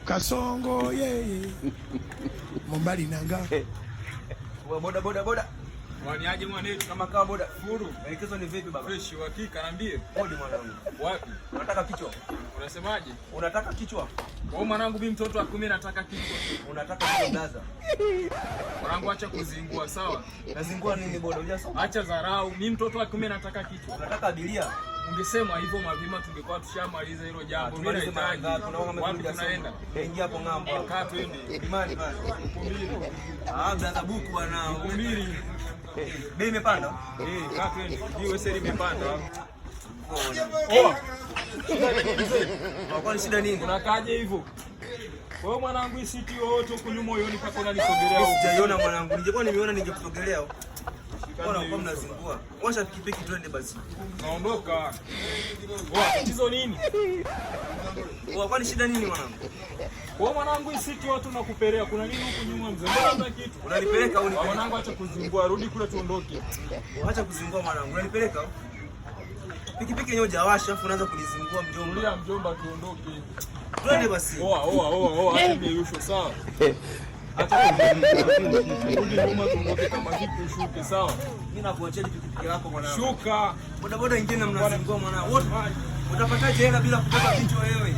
Kasongo yeye Mombali nanga Boda boda boda. Waniaje mwanetu? Kama kawa boda. Furu. Maelekezo ni vipi baba? Fresh uhakika niambie. Kodi mwanangu. Wapi? Unataka kichwa? Unasemaje? Unataka kichwa? Wewe mwanangu, mimi mtoto wa 10 nataka kichwa. Unataka kichwa blaza? Mwanangu, acha kuzingua sawa? Nazingua nini boda? Hujasoma? Acha dharau. Mimi mtoto wa 10 nataka kichwa. Unataka abiria? Ungesema hivyo mapema tungekuwa tushamaliza hilo jambo. Mimi Tumalize mara nahitaji. ngapi? Unaona kama Wapi hujasoma. tunaenda? Ingia hapo ng'ambo. hapo. Kaa twende. Imani bana. Ah, blaza buku bwana. 2,000. Bei imepanda? Eh, kaa twende. Hii sasa imepanda. Oa. Kwa kwani shida nini? Unakaaje hivyo? Wewe mwanangu, isiti yoyote huku nyuma uioni mpaka unanisogelea huku. Sijaiona mwanangu. Ningekuwa nimeona ningekusogelea. Mbona uko mnazingua? Washa pikipiki twende basi. Naondoka. Oa, tatizo nini? Kwa kwani shida nini mwanangu? Wewe mwanangu, isiti watu nakupelea. Kuna nini huku nyuma mzee? Mbona huna kitu? Unanipeleka au Wewe unipeleka? mwanangu, acha kuzingua, rudi kule tuondoke. Acha kuzingua mwanangu. Unanipeleka? Pikipiki yenyewe hujawasha afu unaanza kunizingua mjomba. Tulia mjomba, tuondoke. Twende basi. Oa, oa, oa, oa, acha mirusho sawa. Acha kuzingua. Rudi nyuma tuondoke kama vipi ushuke sawa? Mimi nakuachia pikipiki lako mwanangu. Shuka. Boda boda ingine mnazingua mwanangu. Wote utapataje hela bila kubeba kichwa wewe?